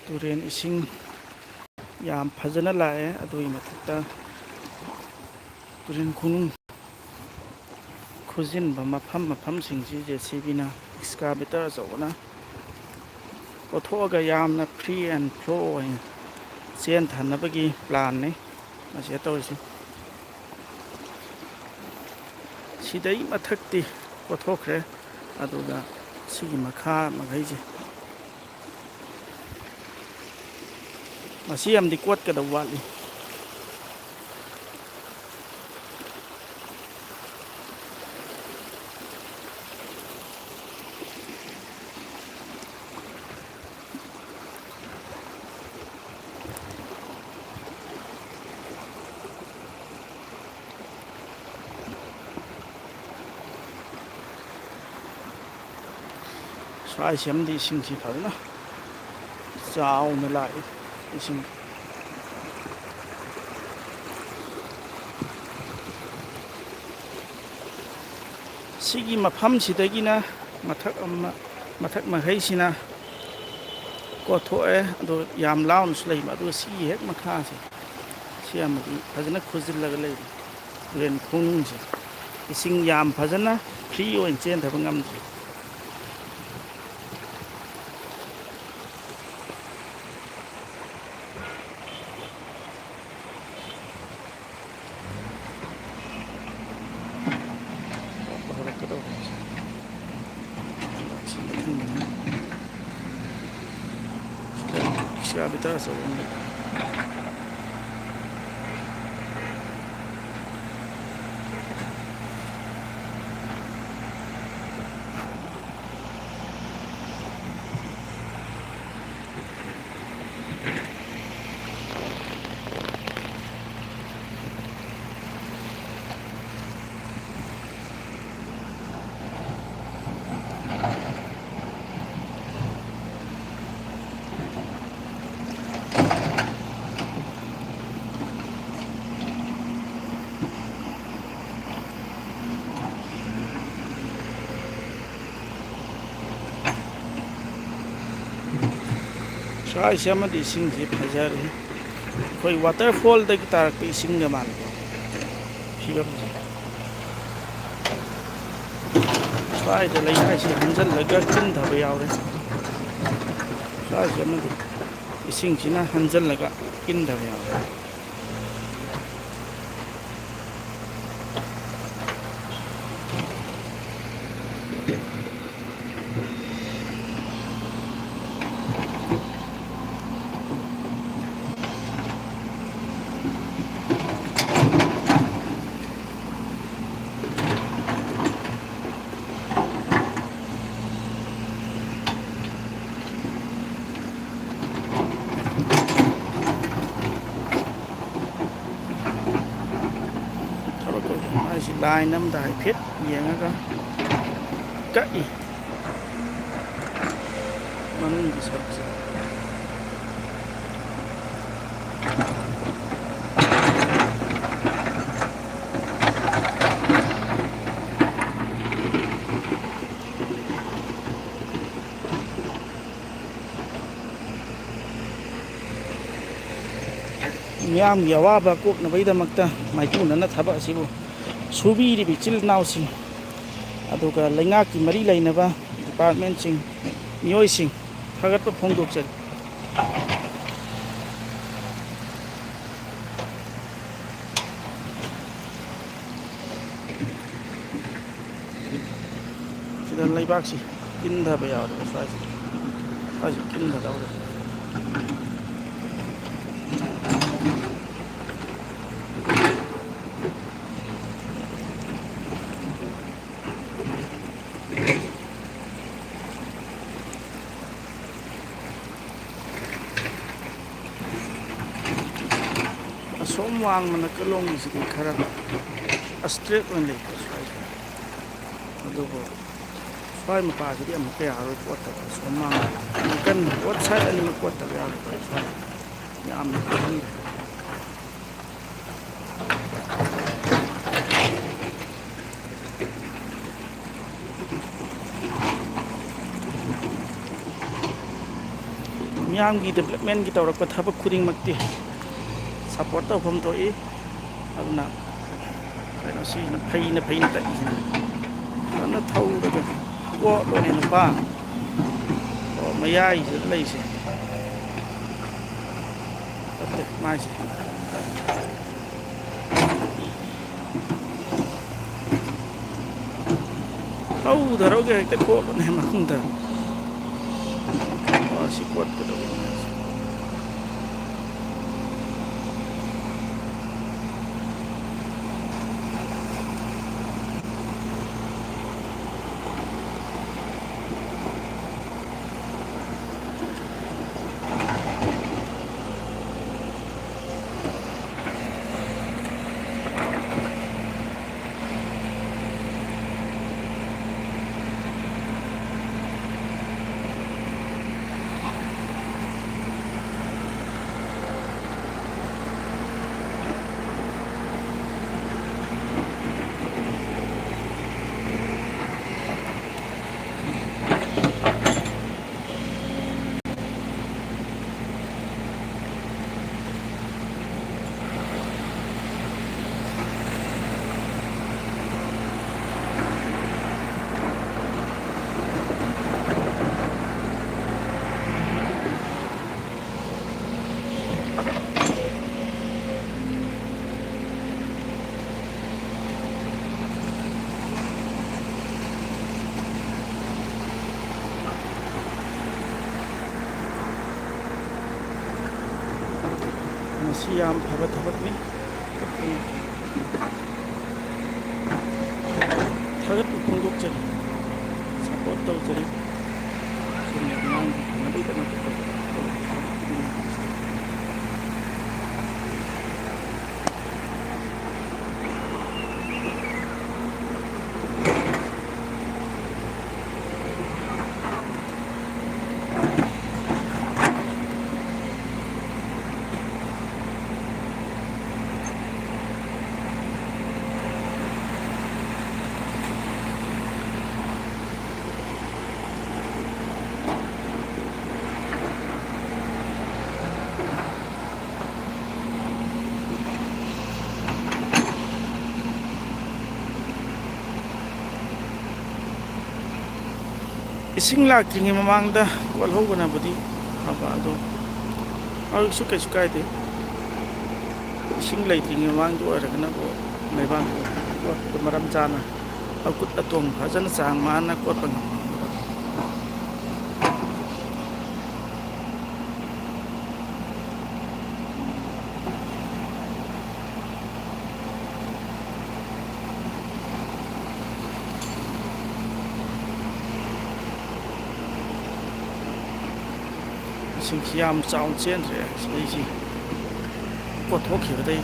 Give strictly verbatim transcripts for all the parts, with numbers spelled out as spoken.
ꯇꯨꯔꯦꯟ ꯏꯁꯤꯡ ꯌꯥꯝ ꯐꯖꯅ ꯂꯥꯛꯑꯦ꯫ ꯑꯗꯨꯒꯤ ꯃꯊꯛꯇ ꯇꯨꯔꯦꯟ ꯈꯣꯡꯅꯨꯡ ꯈꯨꯖꯤꯟꯕ ꯃꯐꯝ ꯃꯐꯝꯁꯤꯡꯁꯤ ꯖꯦ ꯁꯤ ꯕꯤꯅ, ꯑꯦꯛꯁꯀꯥꯚꯦꯇꯔ ꯑꯆꯧꯕꯅ ꯀꯣꯊꯣꯛꯑꯒ ꯌꯥꯝꯅ free and flow ꯑꯣꯏꯅ ꯆꯦꯟꯊꯅꯕꯒꯤ ꯄ꯭ꯂꯥꯟꯅꯤ ꯃꯁꯤꯗ ꯇꯧꯔꯤꯁꯤ꯫ ꯁꯤꯗꯩ ꯃꯊꯛꯇꯤ ꯀꯣꯊꯣꯛꯈ꯭ꯔꯦ, ꯑꯗꯨꯒ ꯁꯤꯒꯤ ꯃꯈꯥ ꯃꯈꯩꯁꯦ, ꯃꯁꯤ ꯌꯥꯝꯗꯤ ꯀꯣꯠꯀꯗꯕ ꯋꯥꯠꯂꯤ꯫ ꯁ꯭ꯋꯥꯏꯁꯤ ꯑꯃꯗꯤ ꯏꯁꯤꯡꯁꯤ ꯐꯖꯅ ꯆꯥꯎꯅ ꯂꯥꯛꯏ꯫ ꯏꯁꯤꯡ ꯁꯤꯒꯤ ꯃꯐꯝꯁꯤꯗꯒꯤꯅ ꯃꯊꯛ ꯑꯃ, ꯃꯊꯛ ꯃꯈꯩꯁꯤꯅ ꯀꯣꯊꯣꯛꯑꯦ, ꯑꯗꯣ ꯌꯥꯝ ꯂꯥꯎꯅꯁꯨ ꯂꯩꯕ꯫ ꯑꯗꯨꯒ ꯁꯤꯒꯤ ꯍꯦꯛ ꯃꯈꯥꯁꯦ, ꯁꯤ ꯑꯃꯗꯤ ꯐꯖꯅ ꯈꯨꯖꯤꯜꯂꯒ ꯂꯩꯔꯦ꯫ ꯇꯨꯔꯦꯟ ꯈꯣꯡꯅꯨꯡꯁꯦ ꯏꯁꯤꯡ ꯌꯥꯝ ꯐꯖꯅ free ꯑꯣꯏꯅ ꯆꯦꯟꯊꯕ ꯉꯝꯗ꯭ꯔꯤ꯫ ꯍꯧꯔꯛꯀꯗꯧꯔꯦ꯫ ꯁꯤ ꯃꯊꯪꯗꯅ ꯁꯤꯗ ꯑꯦꯛꯁꯀꯥꯚꯦꯇꯔ ꯑꯆꯧꯕ ꯑꯃ ꯂꯩ꯫ ꯁ꯭ꯋꯥꯏꯁꯦ ꯑꯃꯗꯤ ꯏꯁꯤꯡꯁꯤ ꯐꯖꯔꯦ꯫ ꯑꯩꯈꯣꯏ ꯋꯥꯇꯔꯐꯣꯜꯗꯒꯤ ꯇꯥꯔꯛꯄ ꯏꯁꯤꯡꯒ ꯃꯥꯟꯅꯕ ꯐꯤꯕꯝꯁꯦ꯫ ꯁ꯭ꯋꯥꯏꯗ ꯂꯩꯀꯥꯏꯁꯤ ꯍꯟꯖꯜꯂꯒ ꯆꯤꯟꯊꯕ ꯌꯥꯎꯔꯦ꯫ ꯁ꯭ꯋꯥꯏꯁꯦ ꯑꯃꯗꯤ ꯏꯁꯤꯡꯁꯤꯅ ꯍꯟꯖꯜꯂꯒ ꯏꯟꯊꯕ ꯌꯥꯎꯔꯦ꯫ ꯊꯕꯛ ꯇꯧꯕ ꯍꯥꯏꯁꯤ ꯂꯥꯏꯟ ꯑꯃꯗ ꯍꯥꯏꯐꯦꯠ ꯌꯦꯡꯉꯒ ꯀꯛꯏ꯫ ꯃꯅꯨꯡꯒꯤ ꯁꯔꯨꯛꯁꯦ꯫ ꯃꯤꯌꯥꯝꯒꯤ ꯑꯋꯥꯕ ꯀꯣꯛꯅꯕꯒꯤꯗꯃꯛꯇ ꯃꯥꯏꯄꯨꯅꯅ ꯊꯕꯛ ꯑꯁꯤꯕꯨ ꯁꯨꯕꯤꯔꯤꯕ ꯏꯆꯤꯜ ꯏꯅꯥꯎꯁꯤꯡ, ꯑꯗꯨꯒ ꯂꯩꯉꯥꯛꯀꯤ ꯃꯔꯤ ꯂꯩꯅꯕ ꯗꯤꯄꯥꯔꯠꯃꯦꯟꯁꯤꯡ, ꯃꯤꯑꯣꯏꯁꯤꯡ ꯊꯥꯒꯠꯄ ꯐꯣꯡꯗꯣꯛꯆꯔꯤ꯫ ꯁꯤꯗ ꯂꯩꯕꯥꯛꯁꯤ ꯀꯤꯟꯊꯕ ꯌꯥꯎꯔꯦ꯫ ꯁ꯭ꯋꯥꯏꯁꯤ, ꯁ꯭ꯋꯥꯏꯁꯤ ꯀꯤꯟꯊꯗꯧꯔꯦ꯫ ꯑꯁꯣꯝ ꯋꯥꯡꯃ ꯅꯥꯀꯜꯂꯣꯝꯒꯤꯁꯤꯗꯤ ꯈꯔ ꯏꯁꯇ꯭ꯔꯦꯠ ꯑꯣꯏꯅ ꯂꯩꯀꯣ ꯁ꯭ꯋꯥꯏꯁꯦ꯫ ꯑꯗꯨꯕꯨ ꯁ꯭ꯋꯥꯏ ꯃꯄꯥꯁꯤꯗꯤ ꯑꯃꯨꯛꯀ ꯌꯥꯔꯣꯏ ꯀꯣꯠꯇꯕ꯫ ꯑꯁꯣꯝ ꯋꯥꯡꯃ ꯅꯥꯀꯟ ꯕꯣꯠ ꯁꯥꯏꯠ ꯑꯅꯤꯃꯛ ꯀꯣꯠꯇꯕ ꯌꯥꯔꯣꯏ꯫ ꯁ꯭ꯋꯥꯏ ꯌꯥꯝꯅ ꯀꯤꯍꯟꯈ꯭ꯔꯦ꯫ ꯃꯤꯌꯥꯝꯒꯤ ꯗꯤꯕ꯭ꯂꯞꯃꯦꯟꯒꯤ ꯇꯧꯔꯛꯄ ꯊꯕꯛ ꯈꯨꯗꯤꯡꯃꯛꯇꯤ ꯁꯄꯣꯔꯠ ꯇꯧꯐꯝ ꯊꯣꯛꯏ꯫ ꯑꯗꯨꯅ ꯀꯩꯅꯣ, ꯁꯤꯁꯤꯅ ꯐꯩꯅ ꯐꯩꯅ ꯇꯛꯏꯁꯤꯅ ꯐꯖꯅ ꯊꯧꯔꯒ ꯀꯣꯠꯂꯣꯅꯦ ꯅꯨꯄꯥ꯫ ꯑꯣ, ꯃꯌꯥꯏꯁꯤꯗ ꯂꯩꯁꯦ꯫ ꯅꯠꯇꯦ, ꯃꯥꯏꯁꯦ꯫ ꯍꯧꯗꯔꯣꯒꯦ, ꯍꯦꯛꯇ ꯀꯣꯠꯂꯣꯅꯦ ꯃꯅꯨꯡꯗ꯫ ꯑꯣ, ꯁꯤ ꯀꯣꯠꯀꯗꯧꯕꯅꯦ꯫ ꯃꯁꯤ ꯌꯥꯝ ꯐꯕ ꯊꯕꯛꯅꯤ꯫ ꯊꯥꯒꯠꯄ ꯐꯣꯡꯗꯣꯛꯆꯔꯤ꯫ ꯁꯄꯣꯔꯠ ꯇꯧꯖꯔꯤ꯫ ꯁꯨꯝꯅ ꯑꯉꯥꯡꯒꯤ ꯐꯅꯕꯒꯤꯗꯃꯛꯇ ꯇꯧꯔꯤꯕ ꯊꯕꯛ ꯈꯨꯗꯤꯡꯃꯛ꯫ ꯏꯁꯤꯡ ꯂꯥꯛꯇ꯭ꯔꯤꯉꯩ ꯃꯃꯥꯡꯗ ꯀꯣꯠꯍꯧꯕꯅꯕꯨꯗꯤ ꯐꯕ, ꯑꯗꯣ ꯍꯧꯖꯤꯛꯁꯨ ꯀꯩꯁꯨ ꯀꯥꯏꯗꯦ꯫ ꯏꯁꯤꯡ ꯂꯩꯇ꯭ꯔꯤꯉꯩ ꯃꯃꯥꯡꯗ ꯑꯣꯏꯔꯒꯅꯕꯨ ꯂꯩꯕꯥꯛ ꯀꯣꯠꯄꯗ ꯃꯔꯝ ꯆꯥꯅ ꯑꯀꯨꯠ ꯑꯇꯣꯡ ꯐꯖꯅ ꯆꯥꯡ ꯃꯥꯟꯅ ꯀꯣꯠꯄ ꯉꯝꯕ꯫ ꯏꯁꯤꯡꯁꯤ ꯌꯥꯝ ꯆꯥꯎꯅ ꯆꯦꯟꯗ꯭ꯔꯦ, ꯁꯤꯗꯩꯁꯤ ꯀꯣꯠꯊꯣꯛꯈꯤꯕꯗꯩ꯫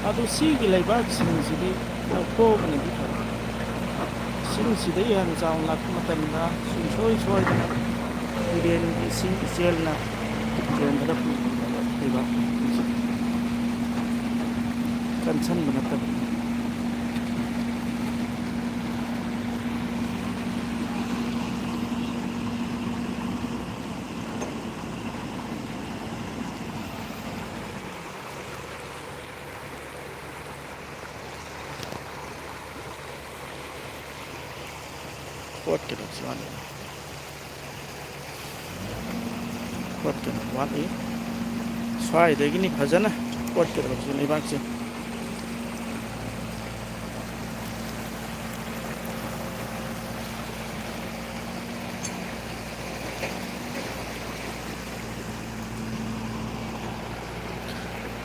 ꯑꯗꯨ ꯁꯤꯒꯤ ꯂꯩꯕꯥꯛꯁꯤꯡꯁꯤꯗꯤ ꯂꯧꯊꯣꯛꯑꯒꯅꯗꯤ ꯐꯩ꯫ ꯏꯁꯤꯡꯁꯤꯗ ꯌꯥꯝ ꯆꯥꯎꯅ ꯂꯥꯛꯄ ꯃꯇꯝꯗ ꯁꯨꯡꯁꯣꯏ ꯁꯣꯏꯗꯅ ꯇꯨꯔꯦꯟꯒꯤ ꯏꯁꯤꯡ ꯏꯆꯦꯜꯅ ꯆꯦꯟꯕꯗ ꯂꯩꯕꯥꯛ ꯀꯟꯁꯟꯕ ꯅꯠꯇꯕ꯫ ꯀꯣꯠꯀꯗꯕꯁꯨ ꯋꯥꯠꯂꯤ꯫ ꯀꯣꯠꯀꯗꯕ ꯋꯥꯠꯂꯤ꯫ ꯁ꯭ꯋꯥꯏꯗꯒꯤꯅꯤ ꯐꯖꯅ ꯀꯣꯠꯀꯗꯕꯁꯦ ꯂꯩꯕꯥꯛꯁꯦ꯫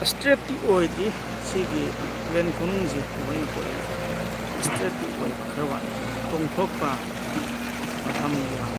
ꯏꯁꯇ꯭ꯔꯦꯠꯇꯤ ꯑꯣꯏꯗ꯭ꯔꯤ꯫ ꯁꯤꯒꯤ ꯇꯨꯔꯦꯟ ꯈꯣꯡꯅꯨꯡꯁꯤ ꯀꯃꯥꯏꯅ ꯊꯣꯛꯏ? ꯏꯁꯇ꯭ꯔꯦꯠꯇꯤ ꯑꯣꯏꯕ ꯈꯔ ꯋꯥꯠꯂꯤ꯫ ꯇꯣꯡꯊꯣꯛꯄ ꯃꯐꯝ ꯌꯥꯝ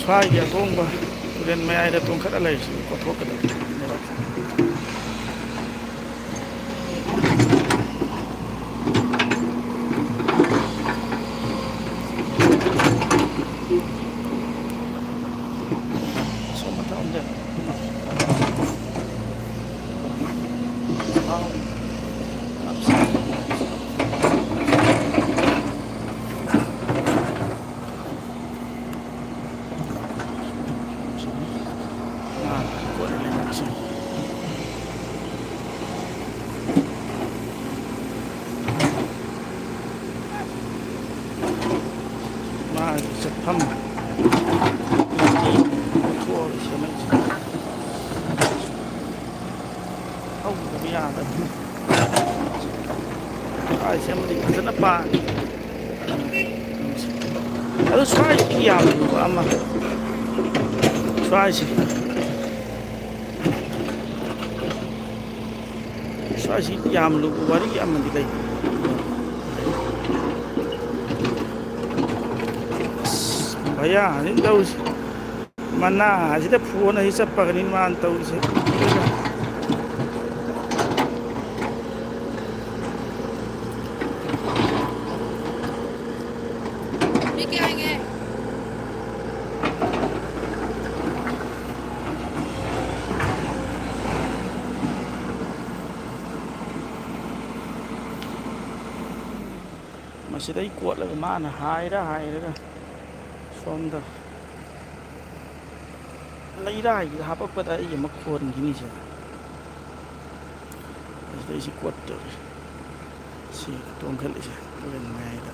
ꯏꯝꯐꯥꯜꯒꯤ ꯑꯇꯣꯡꯕ ꯇꯨꯔꯦꯜ ꯃꯌꯥꯏꯗ ꯇꯣꯡꯈꯠꯂ ꯂꯩꯔꯤꯁꯤ ꯀꯣꯠꯊꯣꯛꯀꯗꯕꯅꯤ꯫ ꯑꯁꯣꯝ ꯃꯊꯛ ꯑꯝꯗ꯫ ꯃꯥꯒꯤ ꯆꯠꯐꯝ ꯂꯝꯕꯤ ꯀꯣꯠꯊꯣꯛꯑꯒ ꯁꯦꯝꯃꯛꯏꯁꯦ꯫ ꯍꯧꯗꯕ ꯌꯥꯗꯕꯅꯤ꯫ ꯁ꯭ꯋꯥꯏꯁꯦ ꯑꯃꯗꯤ ꯐꯖꯅ ꯄꯥꯜꯂꯤ꯫ ꯑꯗꯨ ꯁ꯭ꯋꯥꯏꯁꯤ ꯌꯥꯝ ꯂꯨꯕ ꯑꯃ, ꯁ꯭ꯋꯥꯏꯁꯤ, ꯁ꯭ꯋꯥꯏꯁꯤ ꯌꯥꯝ ꯂꯨꯕ ꯋꯥꯔꯤ ꯑꯃꯗꯤ ꯂꯩ꯫ ꯑꯁ, ꯚꯩꯌꯥ, ꯍꯧꯖꯤꯛ ꯇꯧꯔꯤꯁꯤ꯫ ꯃꯅꯥ ꯑꯁꯤꯗ ꯐꯣꯟ ꯑꯁꯤ ꯆꯞꯄꯒꯅꯤ ꯃꯥꯅ ꯇꯧꯔꯤꯁꯦ꯫ ꯃꯤ ꯀꯌꯥ ꯑꯣꯏꯒꯦ? ꯃꯁꯤꯗꯩ ꯀꯣꯠꯂꯒ ꯃꯥꯅ ꯍꯥꯏꯔ ꯍꯥꯏꯔꯒ ꯁꯣꯝꯗ ꯂꯩꯔꯥꯏꯒꯤꯗ ꯍꯥꯄꯛꯄꯗ ꯑꯩ ꯑꯃ ꯈꯣꯟꯈꯤꯅꯤꯁꯦ꯫ ꯑꯁꯤꯗꯩꯁꯤ ꯀꯣꯠꯇꯧꯔꯤ꯫ ꯁꯤ ꯇꯣꯡꯈꯠꯂꯤꯁꯦ ꯇꯨꯔꯦꯜ ꯃꯌꯥꯏꯗ꯫